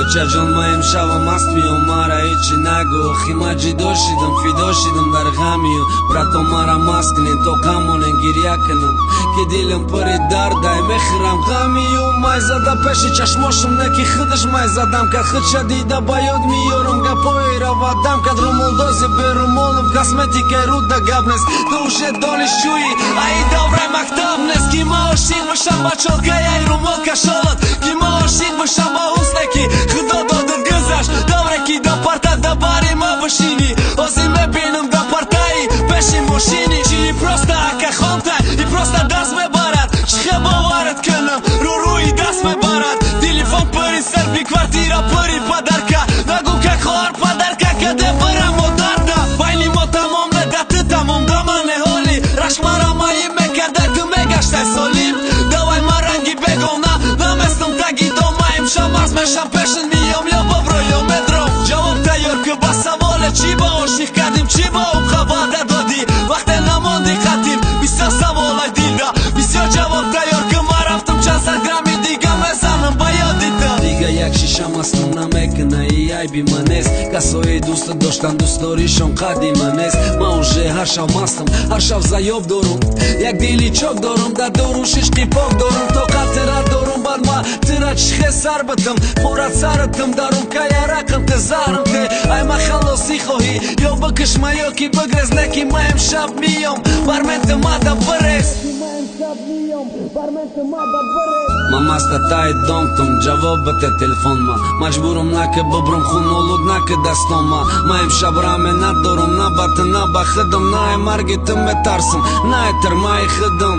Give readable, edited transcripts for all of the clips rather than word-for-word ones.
Очаҷон, ма имшава маст миём, мара ҳечи нагӯ. Охи ма ҷидо шидам, фидо шидам дар ғамию. Брато, мара маст кунен, то ғам монен, гирья кунам, ки дилам пури дардай, мехӯрам ғамию. Май зада пеши чашмошум, не ки худаш май задам кад, худша дида ба ёд меёрам гапои равадам кад. Румолдози берумолам, косметикаи руда гап нест. Ту уже донишҷӯӣ, аи давраи мактаб нест. Ки ма ошиқ бошам ба чолкаи ай румол кашолат, ки ма ошиқ бошам ба ҳусне ки худо додад гузашт давре, ки да парта да бари ма бишинӣ. Ҳозир мебинам да партаи пеши мошини. Чи просто ака хонтай и просто дарс мебарад, чихе боварат кунам, рӯрӯи даст мебарад. Телефон пури селфи, квартира пури подарка, нагӯ как хоҳар подарка каде бира модарда. Байни мо тамом неда, ту тамом да мане ҳоли рашмара маим мекардай, ту мегаштай солим. Давай, ма ранги бегона наместам таги дома, имшаб маст мешам, пешин миём, ё бобро, ё медром. Ҷавоб тайёр ки ба саволе: чӣ ба ошиқ кардим, чӣ ба ӯ ваъда додӣ, вақте намонди қатим? Бисёр саволай дилда, бисёр ҷавоб тайёр ки. Ма рафтам, чанд сад грамми дига мезанам ба ёди ту. Дига як шиша мастум намекуна, и айби ман нест. Касое дӯст доштан, дӯстдоришон қадди ман нест. Ман уже ҳар шаб мастам, ҳар шаб заёб дорум, як дили чок дорум, дар дурушиш қипок дорум. Тоқат тира дорум, бад ма тира чихе сар битам, порат саратам, дарум кай арақам, те зарам те. Ай ма халосӣ хоҳӣ, ё бикушма, ё ки бигрез, не ки ма имшаб миём, бар мен тимада бирез. Ма маста таи домтум, ҷавоб бите телефонма. Маҷбурум наки бибрум, хунолуд наки дастома. Ма имшаб раме надорум на ба ту, на ба худам, на ай марги ту метарсам, на ай тирмаи худам.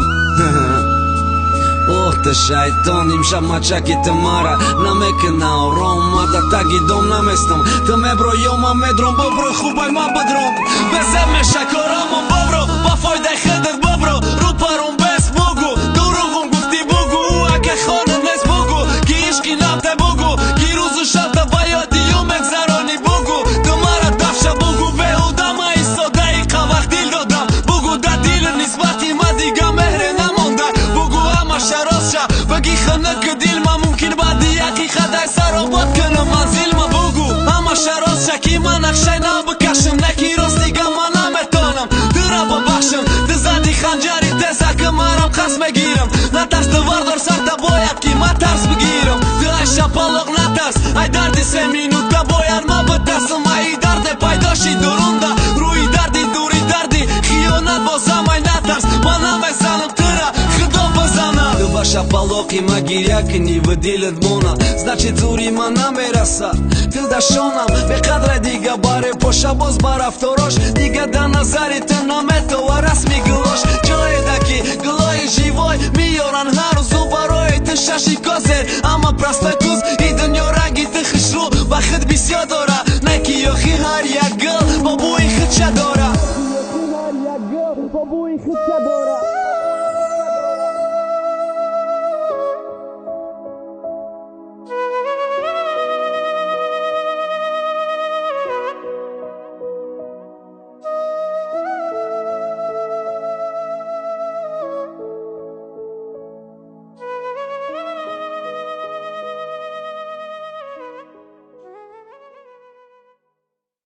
Ох, ты шайтон, имшаб мачаки ту мара намекуна ором. Ма да таги дом наместам, ту мебро ё ма медром. Боброй хубай, ма бидром, безеб меша корамон. Бобро, ба фоидаи худат бобро, рӯпарум бес бугу. Дурӯғум гуфтӣ, бугу, ака хона нест, бугу, ки ишқи нафте, бугу, ки рӯзу шабта ба ёди ӯ мегзаронӣ, бугу, ту мара дафша, бугу, беҳуда ма истодаи қавақ дил додам, бугу, да дили нисбати ма дига меҳре намонда, бугу, ҳамаша ростша баги, хунук дил ма мумкин баъди ҳақиқат ай саробод кунам манзилма, бугу, ҳамаша ростша, ки ман нақшай нав бикашам, не ки рост дига ман наметонам тура бабахшам. Ту зади ханҷари тезаки, марам қасд мегирам. Натарс, ту вардор сарта, бояд ки ма тарс бигирам. Ту ай шапалоқ натарс, ай дарди 3 минута бояд ма битарсам. Ай дарде пайдо шид дурунда, рӯи дарди дури дарди хиёнат бозам. Ай натарс, ман намезанам тура, худо бизана. Ту ба шапалоқи ма гиря кунӣ ва дилат мона, значит, зури ман намераса. Ту дашонам беқадра, дига баре поша боз ба рафторош, дига да назари ту наметова расми гулош. Ҷоеда ки гулои живой меёран ҳар рӯзу барои ту шаши козер, амма простой туз и дунё ранги ту хушрӯ ба худ бисёр дора, не ки ёхи ҳар як гул бо бӯи худша дора.